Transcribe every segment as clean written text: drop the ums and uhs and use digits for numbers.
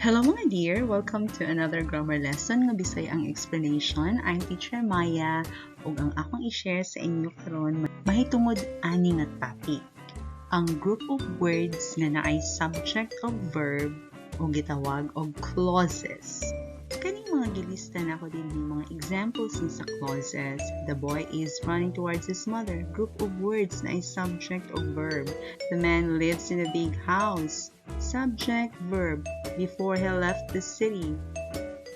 Hello, mga dear! Welcome to another grammar lesson nga Bisaya ang explanation. I'm Teacher Maya ug ang akong i-share sa inyo karon mahitungod ani nga topic: ang group of words nga naay subject ug verb o gitawag og clauses. Kaning mga gilista nako dinhi, mga examples ni sa clauses. The boy is running towards his mother. Group of words naay subject ug verb. The man lives in a big house. Subject, verb. Before he left the city.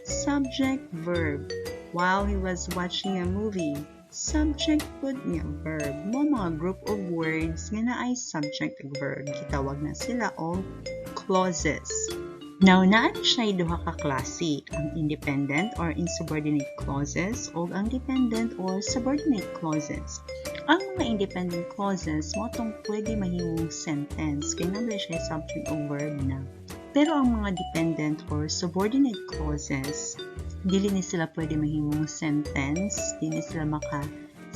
Subject, verb. While he was watching a movie. Subject pud nga verb. Mao mga group of words nga naay subject ug verb. Gitawag na sila og clauses. Now, naa ni siya duha ka klase, ang independent or insubordinate clauses o ang dependent or subordinate clauses. Ang mga independent clauses mao tong pwede mahimong sentence kay naa siya subject o verb na. Pero ang mga dependent or subordinate clauses, dili ni sila pwede mahimong sentence, dili sila maka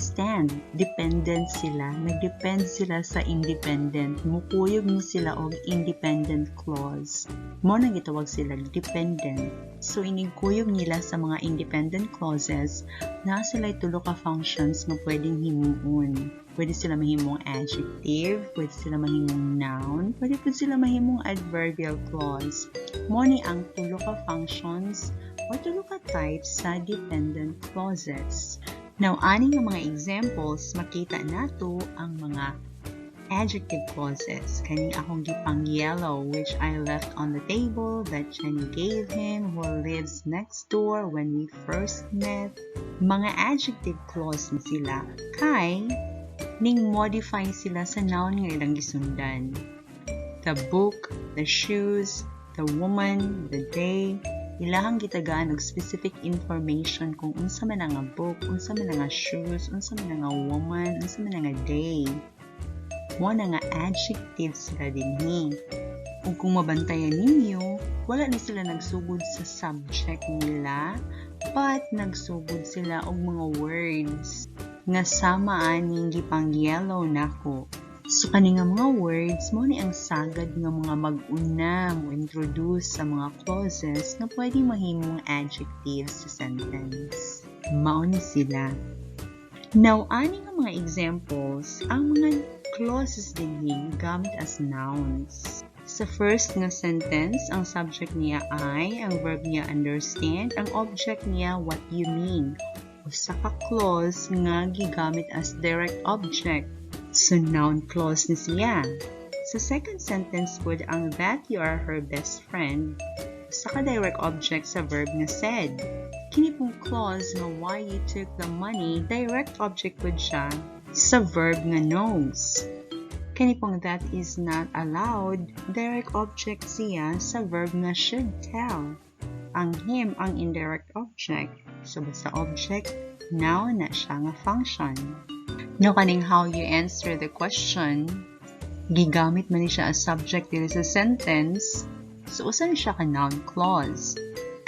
stand. Dependent sila. Nagdepend sila sa independent. Mukuyog ni sila og independent clause. Mao na gitawag sila dependent. So inig kuyog nila sa mga independent clauses, naa sila tulo ka functions nga pwedeng himuon. Pwede sila mahimong adjective, pwede sila mahimong noun, pwede pud sila mahimong adverbial clause. Mao ni ang tulo ka functions o tulo ka types sa dependent clauses. Now, ani nga mga examples, makita nato ang mga adjective clauses. Kaning akong gipang yellow, which I left on the table, that Jenny gave him, who lives next door, when we first met. Mga adjective clause na sila kay ning modify sila sa noun nga ilang gisundan. The book, the shoes, the woman, the day, ilahang gitagaan og specific information kung unsa man nga book, unsa man nga shoes, unsa man nga woman, unsa man nga day. Mao na nga adjective sila dinhi. Ug kung mabantayan ninyo, wala ni sila nagsugod sa subject nila, but nagsugod sila og mga words nga sama aning gipang yellow nako. So kani nga mga words mao ni ang sagad nga mga mag-una mo introduce sa mga clauses nga pwede mahimong adjectives sa sentence. Mao ni sila. Now, ani nga mga examples, ang mga clauses dinhi gamit as nouns. Sa first nga sentence, ang subject niya I, ang verb niya understand, ang object niya what you mean. Usa ka clause nga gigamit as direct object. So, noun clause ni siya. Sa second sentence pud, ang that you are her best friend, usa ka direct object sa verb nga said. Kini pong clause nga why you took the money, direct object pud siya sa verb nga knows. Kini pong that is not allowed, direct object siya sa verb nga should tell. Ang him ang indirect object. So basta object, noun na siya nga function. Now, kaning how you answer the question, gigamit man ni siya as subject diri sa sentence, so usa ni siya ka noun clause.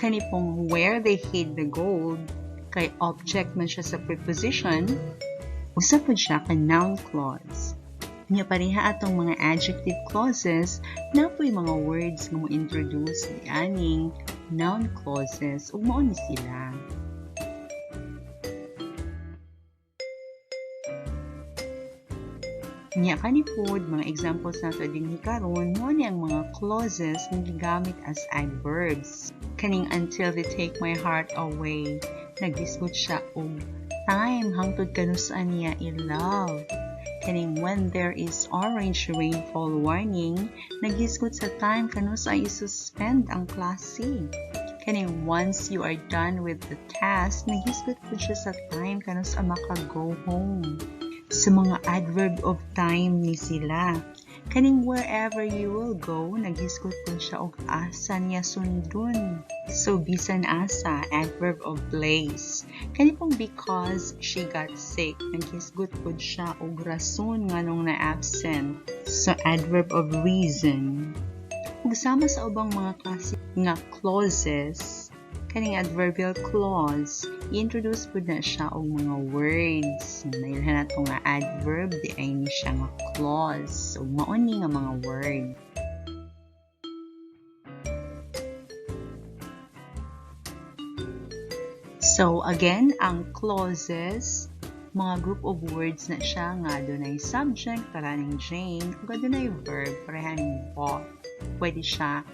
Kani pong where they hid the gold, kay object man siya sa preposition, usa pud siya ka noun clause. Nya pareha atong mga adjective clauses, naa poy mga words nga mo introduce ni aning noun clauses ug mao ni sila. Nya kani pod mga examples nato dinhi karon, mao ni ang mga clauses nga gigamit as adverbs. Kaning until they take my heart away, naghisgot siya og time hangtod kanus-a niya i-love. Kaning when there is orange rainfall warning, naghisgot sa time kanus-a i-suspend ang klase. Kaning once you are done with the task, naghisgot pud siya sa time kanus-a maka-go home. Sa mga adverb of time ni sila. Kaning wherever you will go, naghisgot pud siya og asa niya sundon. So bisan asa, adverb of place. Kani pong because she got sick, naghisgot pud siya og rason nganong na-absent. So adverb of reason. Ug sama sa ubang mga klase nga clauses, kaning adverbial clause, i-introduce pud na siya og mga words. Mailhan nato nga adverb, di ay ni siya nga clause. So, mao ni nga mga word. So again, ang clauses, mga group of words na siya nga dunay subject para ning Jane ug adunay verb pareha ning bought. Pwede siya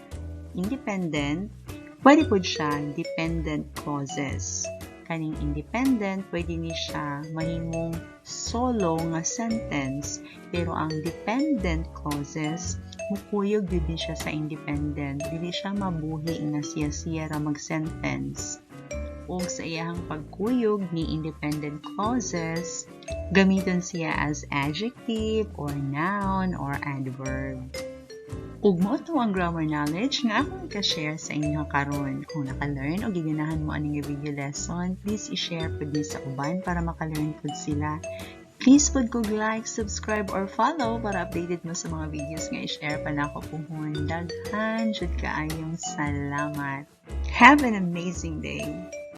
independent, pwede pud siya dependent clauses. Kaning independent, pwede ni siya mahimong solo nga sentence, pero ang dependent clauses, mukuyog gyud ni siya sa independent. Dili siya mabuhi nga siya-siya ra mag-sentence. Ug sa iyahang pagkuyog ni independent clauses, gamiton siya as adjective or noun or adverb. Ug mao to ang grammar knowledge nga akong ka-share sa inyo karon. Kung naka-learn o giganahan mo aning video lesson, please i-share pud ni sa uban para maka-learn pud sila. Please pud kog like, subscribe or follow para updated mo sa mga videos nga i-share pa nako puhon. Daghan jud kaayong salamat. Have an amazing day.